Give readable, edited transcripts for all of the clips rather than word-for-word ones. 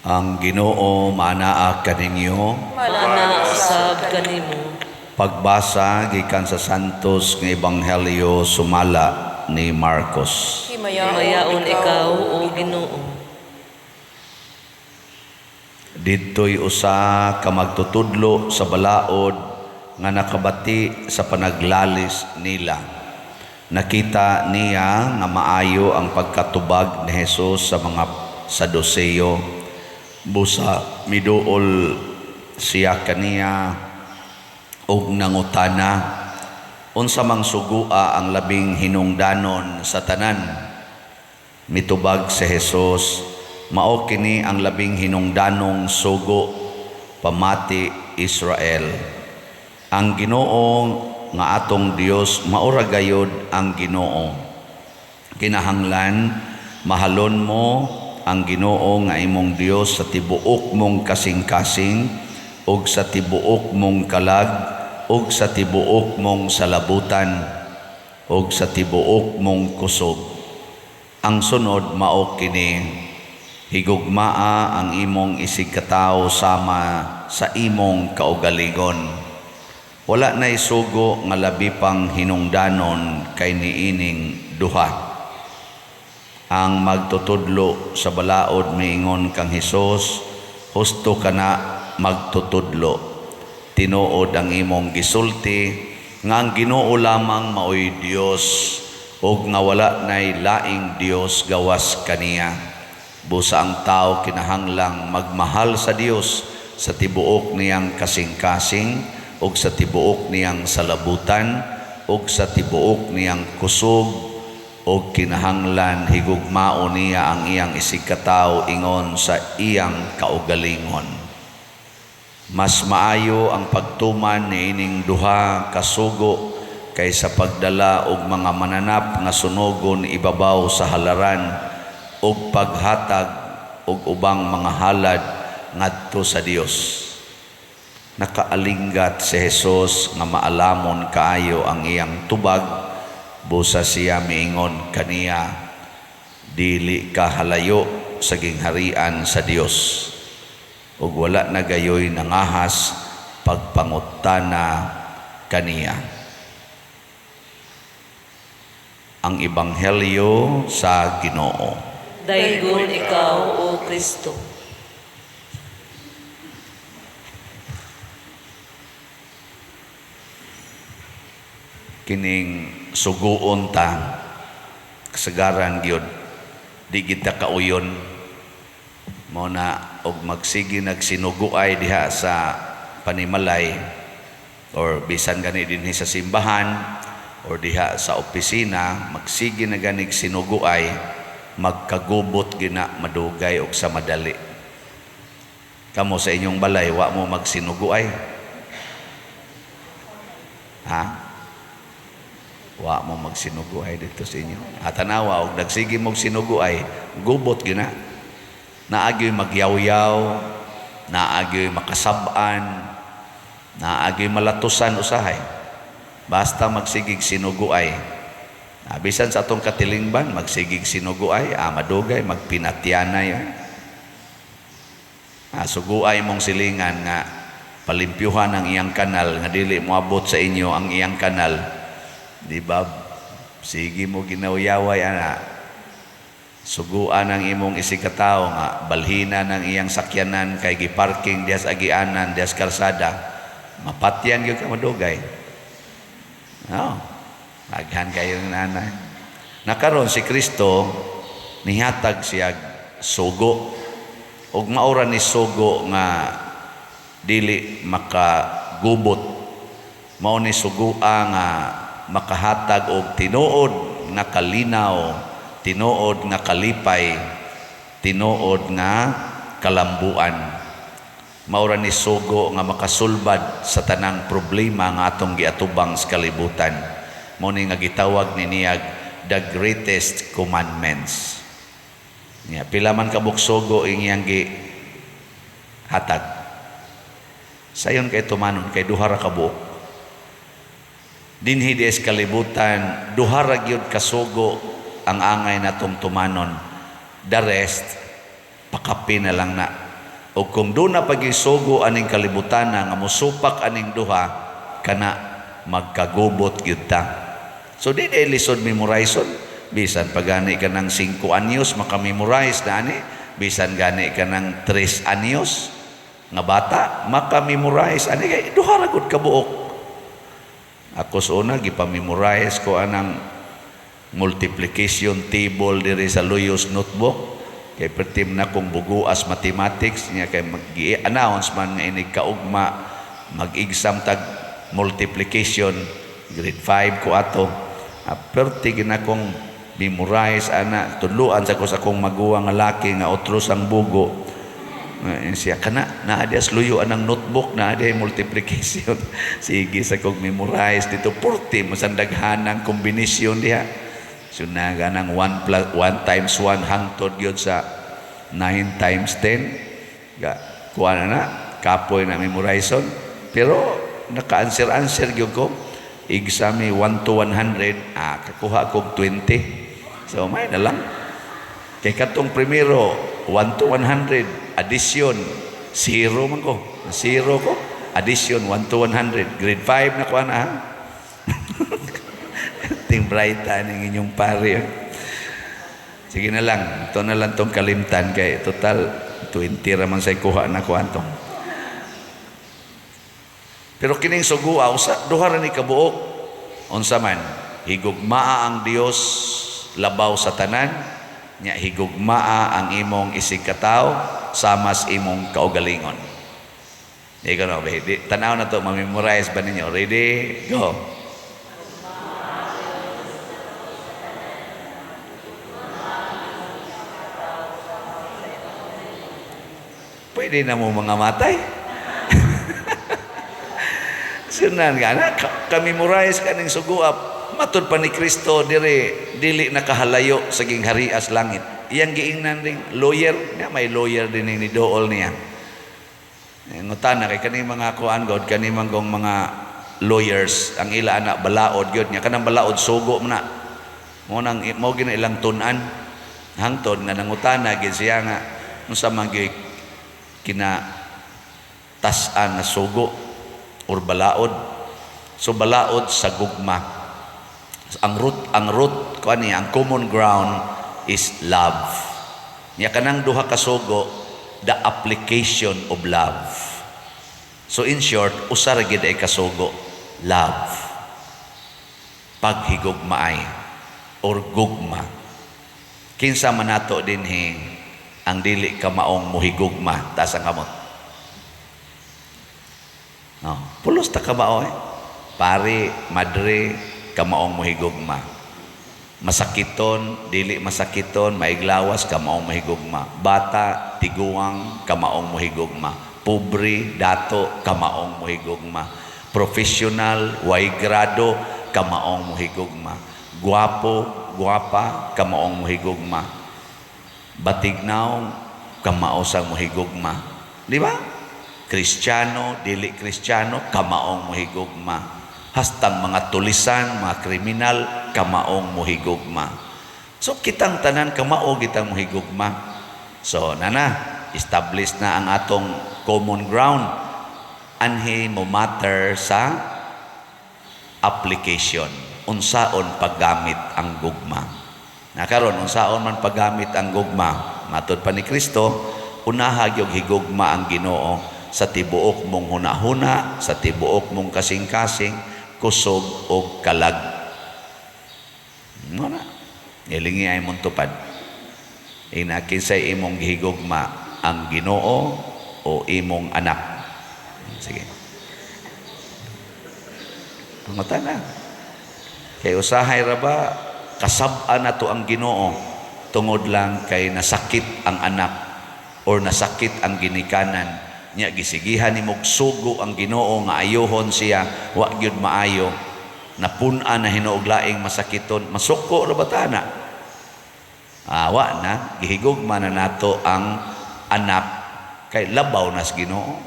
Ang Ginoo maanaa kaninyo. Maanaa usab kanimo. Pagbasa gikan sa Santos nga Ebanghelyo sumala ni Marcos. Himayaon ikaw, o Ginoo. Didto'y usa ka magtutudlo sa balaod nga nakabati sa panaglalis nila. Nakita niya nga maayo ang pagkatubag ni Jesus sa mga Saduseo. Busa miduol siya kaniya ug nangutana, "Unsa mang sugua ang labing hinungdanon sa tanan?" Mitubag si Jesus, "Mao kini ang labing hinungdanong sugo: Pamati, Israel. Ang Ginoo nga atong Dios mao ra gayod ang Ginoo. Kinahanglan mahalon mo ang Ginoo nga imong Dios sa tibuok mong kasing-kasing ug sa tibuok mong kalag ug sa tibuok mong salabutan ug sa tibuok mong kusog. Ang sunod mao kini: higugmaa ang imong isigkatawo sama sa imong kaugalingon. Wala nay sugo nga labi pang hinungdanon kay niining duha." Ang magtutudlo sa balaod miingon kang Hesus, "Husto ka na, magtutudlo. Tinuod ang imong gisulti nga ang Ginoo lamang maoy Dios ug nga wala nay laing Dios gawas kaniya. Busa ang tao kinahanglang magmahal sa Dios sa tibuok niyang kasing-kasing ug sa tibuok niyang salabutan ug sa tibuok niyang kusog, ug kinahanglan higugmaon niya ang iyang isigkatawo ingon sa iyang kaugalingon. Mas maayo ang pagtuman niining duha ka sugo kaysa pagdala og mga mananap nga sunogon ibabaw sa halaran ug paghatag og ubang mga halad ngadto sa Dios." Nakaalinggat si Jesus nga maalamon kaayo ang iyang tubag, busa siya miingon kaniya, "Dili ka halayo sa gingharian sa Dios." Ug wala na gayoy nangahas pagpangutana kaniya. Ang Ebanghelyo sa Ginoo. Daygon ikaw, O Kristo. Kining suguon ta, kasagaran gyud di kita kauyon mo na og magsige nagsinuguay diha sa panimalay or bisan gani dinhi sa simbahan or diha sa opisina, magsige na ganig sinuguay, magkagubot gina madugay og sa madali. Kamo sa inyong balay, wa mo magsinuguay? Ha? Wa mo magsinuguay dito sa inyo? At tanawa, og nagsige mog sinuguay, gubot gina. Naagyoy magyawyaw, naagyoy makasab-an, naagyoy malatusan usahay. Basta magsigig sinuguay. Bisan sa atong katilingban, magsigig sinuguay, madugay, magpinatyanay. Suguay mong silingan nga palimpyuhan ang iyang kanal, nga dili moabot sa inyo ang iyang kanal. Di ba? Sige mo ginawyaway ana. Suguan ang imong isigkatawo nga balhina ng iyang sakyanan kay giparking diha sa agianan, diha sa kalsada. Mapatyan gyud ka madugay. No. Aghan kayo ng nanay. Nakaron si Kristo nihatag siya sugo. Ug maura ni sugo nga dili makagubot. Mao ni sugua nga makahatag og tinuod nga kalinaw, tinuod nga kalipay, tinuod nga kalambuan. Maura ni sugo nga makasulbad sa tanang problema nga atong giatubang sa kalibutan. Mao ni nga gitawag ni niyag the greatest commandments. Nya pila man ka sugo iyang gi hatag. Sayon kay tumanon kay duha ra ka buok. Dinhi di sa kalibutan, duha ra gyud ka sugo ang angay natong tumanon. The rest, pakapi na lang na. O kung duna pagisugo aning kalibutan nga musupak aning duha, kana magkagubot gyud ta. So di day lisod memorizon. Bisan pa gani ka ng 5 anyos maka-memorize na ani, bisan gani ka ng 3 anyos nga bata maka-memorize ani kay duha ra gud ka buok. Ako sa una gipa-memorize ko anang multiplication table diri sa Luyos notebook kay pertim na kong buguas mathematics niya, kay mag-announce man nga inig kaugma mag-exam tag multiplication. Grade 5 ko ato. Perti gina kong memorize ana, tudluan sa ko sa akong maguwang nga laki nga otros ang bugo. Siya kana naa diya sa luyo anang notebook na diya multiplication. Sige sa kong memorize dito, purti masan daghanang kombinasyon diha. So naga ng 1 plus 1 times 1 hangtod gyud sa 9 times 10. Ga kuha na na, kapoy na memorizon. Pero naka-answer-answer gyud ko. Exam 1 to 100, kakuha kog 20. So may na lang. Kay katong primero 1 to 100 addition, 0 man ko. 0 ko. Addition 1 to 100. Grade 5 na ko ana ha. Ting bright ning inyong pare. Sige na lang, ito na lang tong kalimtan kay total 20 ra man say kuha na ko antong. Pero kining sugua usa duha ra ni kabuok. Unsa man, higugmaa ang Dios labaw sa tanan, nya higugmaa ang imong isig katawo samas imong kaugalingon. Ikaw no, di, tanaw na to, ma-memorize ba ninyo? Ready? Go. Pwede na mo mga matay. Sunan ka na, ka-memorize ka ning suguap. Matud pa ni Kristo dire, dili nakahalayo sa gingharias langit. Iyang giingnan ring lawyer, niya may lawyer din ni dool niya. Ngutana kay kani mga kuan god, kani man gong mga lawyers, ang ila anak balaod gyud niya, kanang balaod sugo man na. Mo nang mo gina ilang tun-an. Hangtod nga nangutana gid siya nga unsa man gyud kina tas-an nga sugo or balaod. So balaod sa gugma. Ang root kuan niya, ang common ground is love. Nya kanang duha ka sugo, the application of love. So in short, usa ra gid ay kasugo, love. Paghigugmaay or gugma. Kinsa man nato dinhi ang dili ka maong muhigugma, taas ang kamot. No, pulos ta kamao eh. Pare, madre, kamaong muhigugma. Masakiton, dili masakiton, maiglawas, kamaong muhigugma. Bata, tiguang, kamaong muhigugma. Pobre, dato, kamaong muhigugma. Professional, way grado, kamaong muhigugma. Guwapo, guwapa, kamaong muhigugma. Batignaw, kamao sang muhigugma. Di ba? Kristiyano, dili Kristiyano, kamaong muhigugma. Hastang mga tulisan, mga kriminal, kamaong muhigugma. So kitang tanan kamao gitang muhigugma. So nana, establish na ang atong common ground. Anhi mo matter sa application. Unsaon paggamit ang gugma. Nakaron unsaon man paggamit ang gugma? Matod pa ni Kristo, unaha gyud higugma ang Ginoo sa tibuok mong hunahuna, sa tibuok mong kasing-kasing, kusog og kalag. Mo na. Ilingi ay mong tupad. Ina kinsay imong gihigugma, ang Ginoo o imong anak? Sige. Pangutana na. Kay usahay ra ba kasab-an na to ang Ginoo tungod lang kay nasakit ang anak or nasakit ang ginikanan niya, gisigihan ni sugo ang Ginoo nga ayohon siya, wa gyud maayo, napun-an na hinuog laing masakiton, masuko ra ba ta na? Wa na gihigugma na nato ang anak kay labaw na sa Ginoo.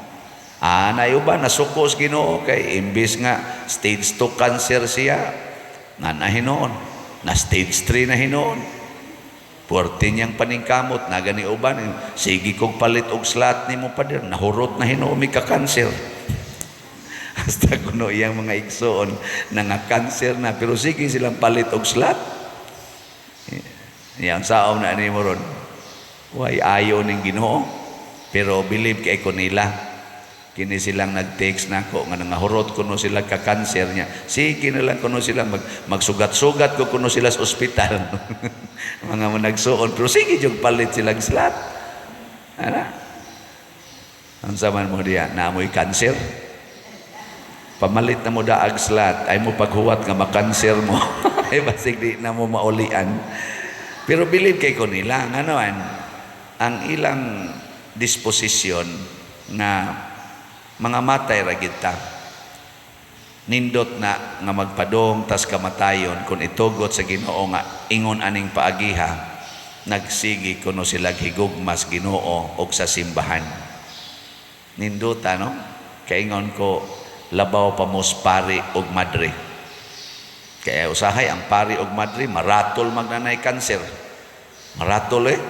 Nayo ba nasuko sa Ginoo kay imbis nga stage 2 cancer siya na hinuon na stage 3 na hinuon. Puwerte niyang paningkamot, na gani uban, "Sige kog palit og slot nimo, pader, nahurot na hinuon mi ka-kanser." Hasta kuno iyang mga igsoon nga kanser na, pero sige silang palit og slot. Yan saom na nimo ron. Way ayo ning Ginoo. Pero believe kay ko nila. Kini silang nag-text nako nga nangahurot kuno sila ka-cancer niya. Sige na lang kuno sila magsugat-sugat ko kuno sila sa ospital. Mga mo nagsuon, pero sige jud palit silang slot. Ana. Unsa man mo diya, naamoy cancer? Pamalit na mo daag slot, ay mo paghuwat nga makanser mo. Ay basig di na mo maulian. Pero believe kay ko nila, ngano ang ilang disposisyon nga mga matay ra gid ta. Nindot na nga magpadong tas kamatayon kung itugot sa Ginoo nga ingon aning paagiha, nagsigi kuno sila higugmas Ginoo og sa simbahan. Nindota, no? Kaingon ko, labaw pa mos pari og madre. Kaya usahay ang pari og madre maratol magnanay kanser. Maratol eh.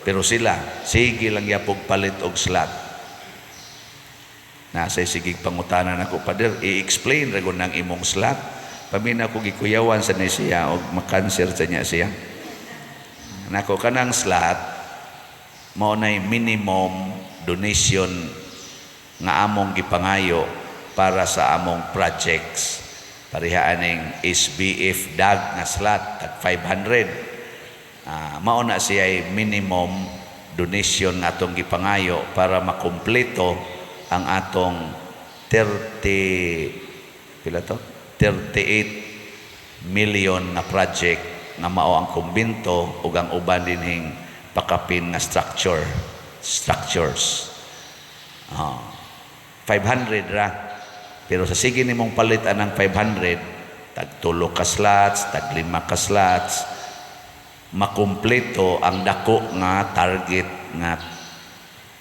Pero sila, sige lang yapog palit og slot. Nasa sige pangutanan ako, "Pader, i-explain ra ng imong slot." Pamina ko gikuyawan sa ni siya og makanser sa niya siya. Nako, kanang slot mao nay minimum donation nga among gipangayo para sa among projects. Pareha aning SBF DAG nga slot tag 500. Mao na siya ay minimum donation nga atong gipangayo para makumpleto ang atong 30, pila to? 38 million na project nga mao ang kumbento ug ang uban dinhing pakapin nga structures. 500 ra. Pero sa sige nimong palit anang 500, tag tulo ka slots, tag lima ka slots, makumpleto ang dako nga target nga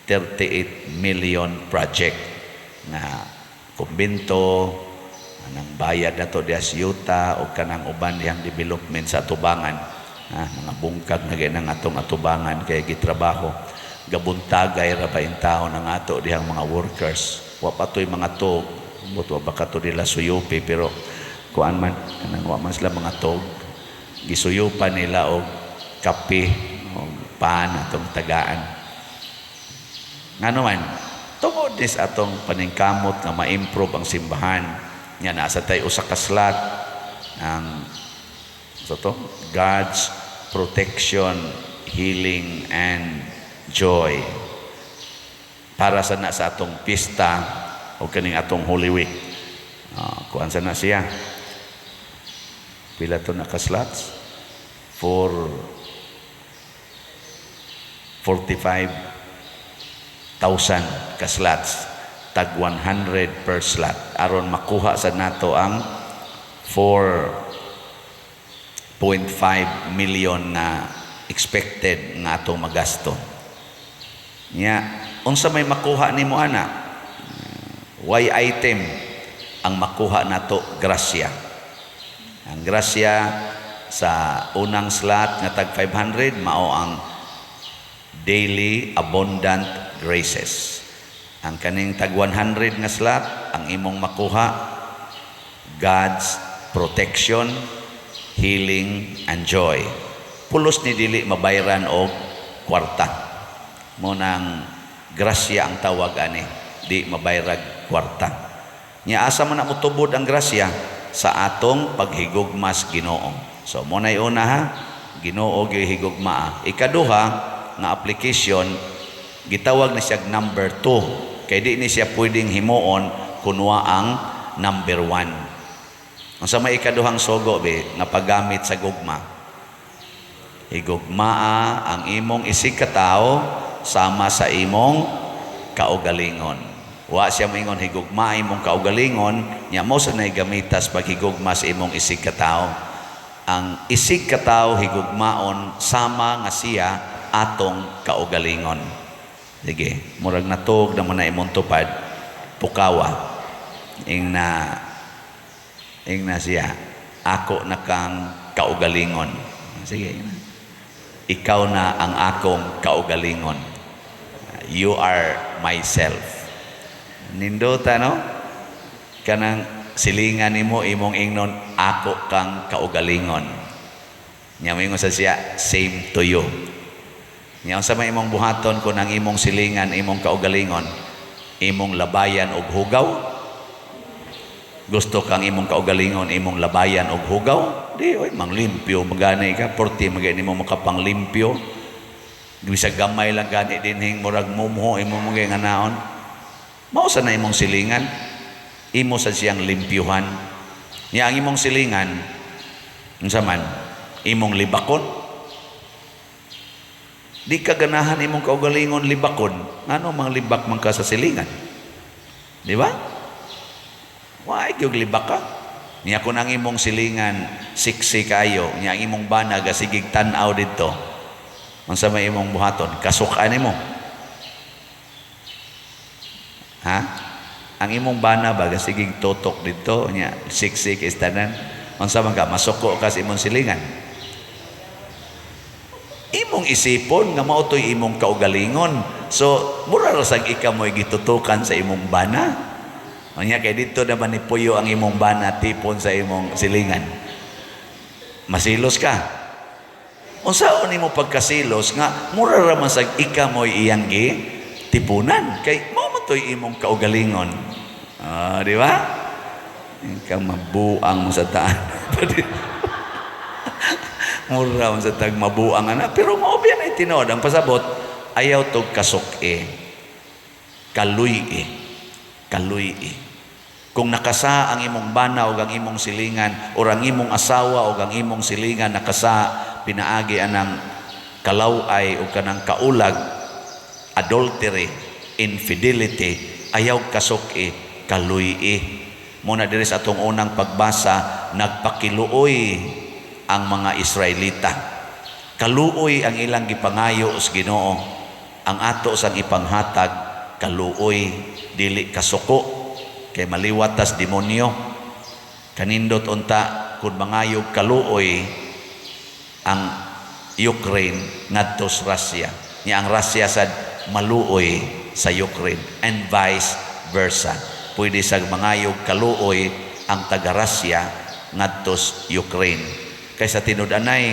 38 million project nga kumbento, anang bayad na to diya sa yuta o kanang uban dihang development sa atubangan, mga bungkag na ganang atong atubangan kay gitrabaho gabuntagay ra ba in taon ang ato dihang mga workers. Wa pa to'y mga tog but wa ba kato nila suyupi, pero kuan man kanang wa man sila mga tog, gisuyupan nila og kape og pan atong tagaan. Ngano man, tungod nis atong paningkamot nga ma-improve ang simbahan nga nasa tay usa ka slot ang so to God's protection, healing and joy para sa na sa atong pista o kaning atong Holy Week. Kuan sa na siya, pila to naka slots? 4 45,000 ka slots, tag 100 per slot, aron makuha sa nato ang 4.5 million na expected nga atong magasto. Nya unsa may makuha nimo ana? Why item ang makuha nato? Grasya. Ang grasya sa unang slot nga tag 500 mao ang daily abundant graces. Ang kaning tag 100 nga slot, ang imong makuha, God's protection, healing and joy. Pulos ni dili mabayran og kwarta. Mo nang grasya ang tawag ani, di mabayrag kwarta. Nya asa man na motubod ang grasya? Sa atong paghigugmas Ginoo. So mo nay una ha, Ginoo gyud higugmaa. Ikaduha nga application, gitawag ni siya number 2 kay di ni siya pwedeng himuon kun wa ang number 1. Unsa may ikaduhang sugo be nga paggamit sa gugma? Higugmaa ang imong isig katawo sama sa imong kaugalingon. Wa siya moingon higugmaa imong kaugalingon, nya mo sa nay gamitas paghigugma sa imong isig katawo. Ang isig katawo higugmaon sama nga siya atong kaugalingon. Sige, murag natug na mo na imong tupad, pukawa. Ing na siya, "Ako na kang kaugalingon." Sige, ing na. Ikaw na ang akong kaugalingon. You are myself. Nindota, no? Kanang silingan nimo, imong ingnon, "Ako kang kaugalingon." Nya moingon sa siya, "Same to you." Nya unsa may imong buhaton kung ang imong silingan imong kaugalingon? Imong labayan og hugaw? Gusto kang imong kaugalingon imong labayan og hugaw? Di oy, manglimpyo magani ka, porti magani mo makapanglimpyo. Bisag gamay lang gani dinhing murag mumho imo mo nga naon. Mao sa na imong silingan. Imo sa siyang limpyuhan. Nya ang imong silingan unsa man? Imong libakon? Di ka ganahan imong kaugalingon libakon. Ngano mang libak man ka sa silingan? Di ba? Why gyud libak ka? Niya kung ang imong silingan sexy kayo, niya ang imong bana gasigig tan-aw didto. Unsa may imong buhaton? Kasukan nimo. Ha? Ang imong bana ba gasigig tutok didto, nya sexy kay tanan. Unsa man ka, masuko ka sa imong silingan? Imong isipon nga mao to'y imong kaugalingon. So, mura ra sag ikaw mo'y gitutukan sa imong bana. Unya kay dito naman ni puyo ang imong bana tipon sa imong silingan. Masilos ka. Unsaon nimo pagkasilos nga mura ra man sag ika mo'y iyang gi tipunan kay mao man to'y imong kaugalingon. Ah, di ba? Ikaw mabuang mo sa taan. Mura man sa tag mabuang ana, pero mao biya na tinuod ang pasabot, ayaw tog kasuk-i. Kaluy-i. Kaluy-i. Kung nakasa ang imong bana o ang imong silingan o ang imong asawa o ang imong silingan nakasa pinaagi anang kalaway o kanang kaulag, adultery, infidelity, ayaw kasuk-i, kaluy-i. Muna diri sa atong unang pagbasa, nagpakiluoy ang mga Israelita. Kaluoy ang ilang gipangayo sa Ginoo. Ang ato sang ipanghatag, kaluoy, dili kasuko kay maliwat tas demonyo. Kanindot unta kung mangayog kaluoy ang Ukraine ngadto sa Russia. Nya ang Russia sad maluoy sa Ukraine and vice versa. Pwede sa mangayog kaluoy ang taga Russia ngadto sa Ukraine. Kaysa tinud-anay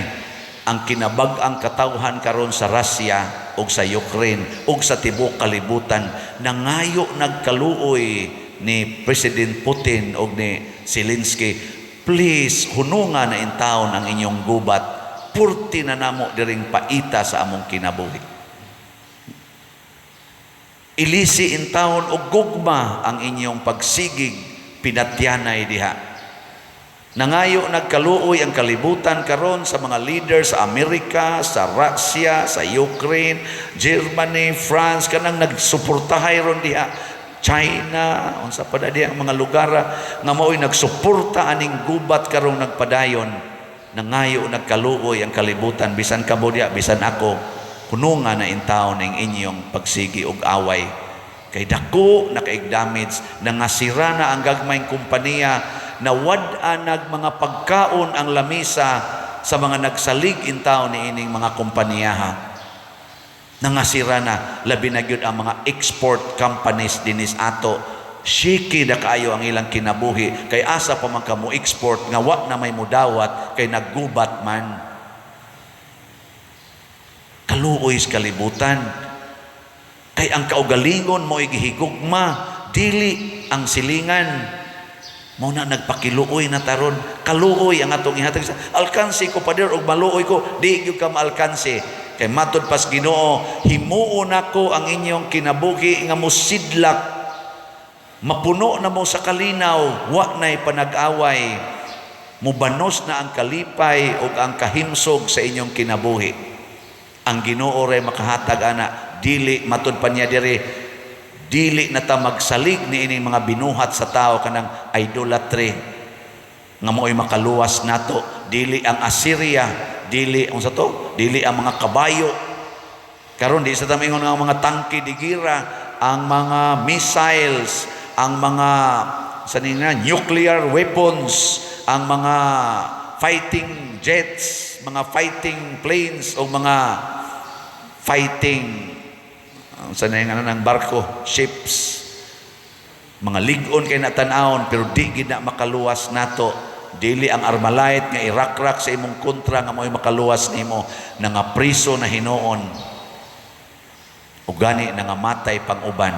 ang kinabag-ang katawhan karon sa Russia ug sa Ukraine ug sa tibuok kalibutan, nangayo nagkaluoy ni President Putin ug ni Zelensky, "Please, hununga na intawon ang inyong gubat, purti na namo diring paita sa among kinabuhi. Ilisi intawon og gugma ang inyong pagsigig pinatyanay diha." Nangayo nagkaluoy ang kalibutan karon sa mga leaders sa Amerika, sa Russia, sa Ukraine, Germany, France, kanang nagsuportahay ron diha. China, unsa pa na diha ang mga lugar nga mao'y nagsuporta aning gubat karong nagpadayon. Nangayo nagkaluoy ang kalibutan, bisan kamo diha, bisan ako, hununga na intawon ning inyong pagsigi og away. Kay dako na kaayog damage, nangasira na ang gagmayng kompanya, nawad-an nag mga pagkaon ang lamisa sa mga nagsalig intaw ni ining mga kompanya. Nangasira na, labi na gyud ang mga export companies dinis ato. Shaky na kaayo ang ilang kinabuhi kay asa pa man ka mo export nga wa na may mudawat kay naggubat man. Kaluoy sa kalibutan. Kay ang kaugalingon mo gihigugma, dili ang silingan. Mao na nagpakiluoy na taron, kaluoy ang atong ihatag sa alkansi ko, pader, og maluoy ko, di gyud ka maalkansi. Kay matud pas Ginoo, himuon nako ang inyong kinabuhi nga mosidlak. Mapuno na mo sa kalinaw, wa na'y panag-away. Mubanos na ang kalipay ug ang kahimsog sa inyong kinabuhi. Ang Ginoo ray makahatag ana, dili matud pa niya diri, dili na ta magsalig ni ining mga binuhat sa tao kanang idolatry nga mo'y makaluwas nato, dili ang Assyria, dili unsa to, dili ang mga kabayo karon, di sa tamingon nga mga tangke de gera, ang mga missiles, ang mga sa nina nuclear weapons, ang mga fighting jets. jets, mga fighting planes o mga fighting sa na yung ano ng barko, ships. Mga lig-on kay na tan-awon, pero di gid na makaluwas nato. Dili ang Armalite nga irakrak sa imong kontra nga mo'y makaluwas nimo, nga priso na hinuon. O gani nangamatay pang uban.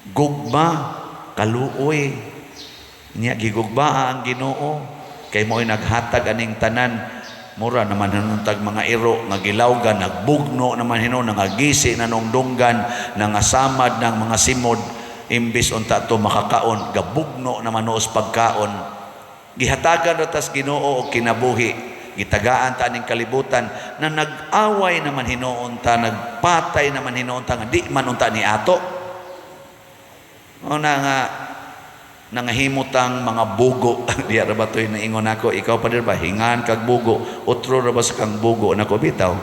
Gugma, kaluoy. Nya gigugmaa ang Ginoo kay mo'y naghatag aning tanan. Mura naman hinuntag mga iro nga gilawgan, nagbugno naman hinuon, nangagisi na nung dunggan, nangasamad ng mga simod, imbis unta to makakaon, gabugno naman noos pagkaon. Gihatagan ra tas Ginoo og kinabuhi, gitagaan ta aning kalibutan na nag-away naman hinuon ta, nagpatay naman hinuon ta nga di man unta ni ato. O na nga nangahimutang mga bugo. Diya ra ba to'y naingon ako, ikaw pa ba hingan kag bugo, otro ra ba sa kang bugo nako bitaw.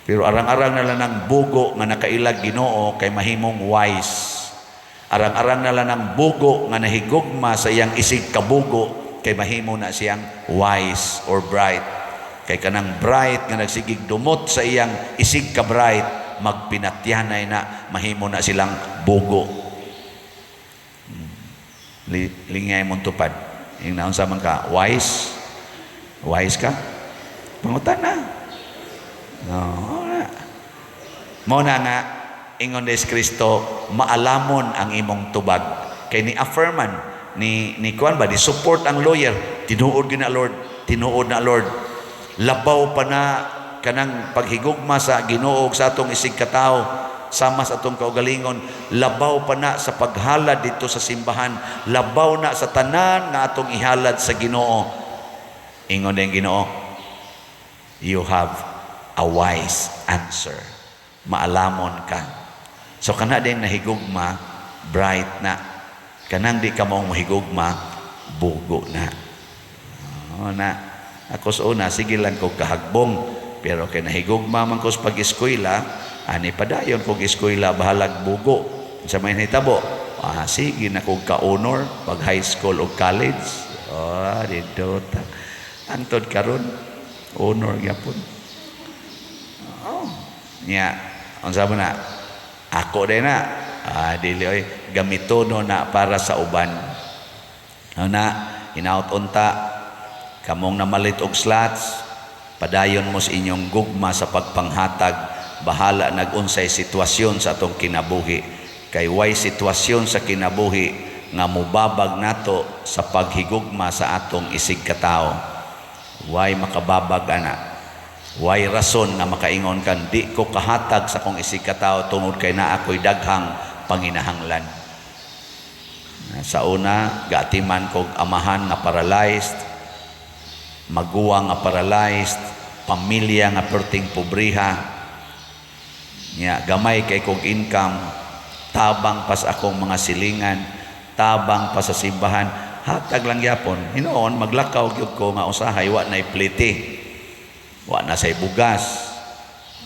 Pero arang-arang na lang ng bugo nga nakailag Ginoo kay mahimong wise. Arang-arang na lang ng bugo nga nahigugma sa iyang isig kabugo kay mahimo na siyang wise or bright. Kay kanang bright nga nagsigig dumot sa iyang isig ka bright, magpinatyanay na, mahimo na silang bugo. Lingay mong tupad. Yung naunsa man ka, wise? Wise ka? Pangutan na. No, na. Mo na nga, ingon des Kristo, maalamon ang imong tubag. Kay ni affirman, ni kuan ba, di support ang lawyer, tinuod gina Lord, tinuod na Lord. Labaw pa na kanang paghigugma sa Ginoo sa atong isig katawo, sama sa atong kaugalingon, labaw pa na sa paghalad dito sa simbahan, labaw na sa tanan nga atong ihalad sa Ginoo. Ingon din Ginoo, you have a wise answer. Maalamon ka. So kana din nahigugma, bright na. Kanang di ka mong mahigugma, bugo na. Oh, na. Ako sa una, sige lang ko kahagbong. Pero kay nahigugma man ko sa pag-eskwela, ani padayon kog eskwela, bahalag bugo. Sa may nahitabo, sige na kog ka-honor pag high school o college. Oh, dito ta. Antod karon, honor gyapon. Oh, nya, unsa mo na? Ako din na. Dili oy, gamitono na para sa uban. Ano na, hinaut unta kamong namalit og slots, padayon mo sa inyong gugma sa pagpanghatag, bahala nag-unsay sitwasyon sa atong kinabuhi. Kay way sitwasyon sa kinabuhi nga mubabag nato sa paghigugma sa atong isig katawo. Way makababag ana. Way rason nga makaingon kan di ko kahatag sa akong isig katawo tungod kay naa ako'y daghang panginahanglan. Sa una, gaatiman kog amahan nga paralyzed, maguwang nga paralyzed, pamilya nga perting pobriha. Nya gamay kay kog income, tabang pas akong mga silingan, tabang pa sa simbahan, hatag lang gyapon. Hinuon maglakaw gyud ko nga usahay wa nay plite. Wa na say bugas.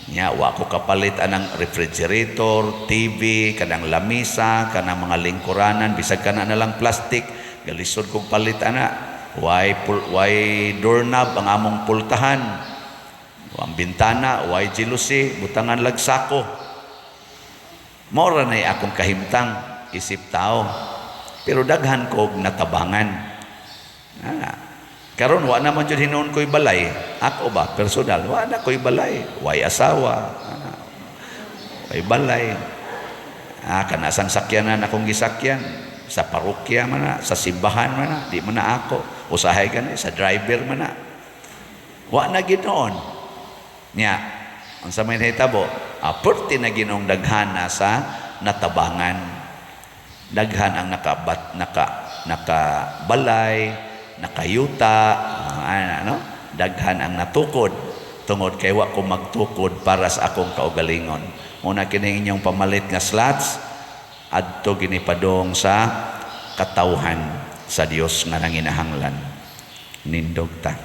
Nya wa ko kapalit anang refrigerator, TV, kanang lamisa, kanang mga lingkuranan, bisag kana na lang plastic, galisod kog palit ana. Way doorknob ang among pultahan. Ang bintana, way jealousy, butangan lagsako. Mao ra nay akong kahimtang isip tao. Pero daghan kog natabangan. Karon wa naman jud hinuon ko'y balay. Ako ba personal, wa na ko'y balay, way asawa. Way balay. Kana sang sakyanan akong gisakyan sa parokya man na, sa simbahan man na, di man na ako. Usahay gani sa driver man na. Wa na ginoon. Nya, unsa may nahitabo? Perti na Ginoong daghana sa natabangan. Daghan ang nakabat naka nakabalay, nakayuta, ano? Daghan ang natukod tungod kay wa ko magtukod para sa akong kaugalingon. Muna kini inyong pamalit nga slots adto ginipadong sa katawhan sa Dios nga nanginahanglan. Nindog ta.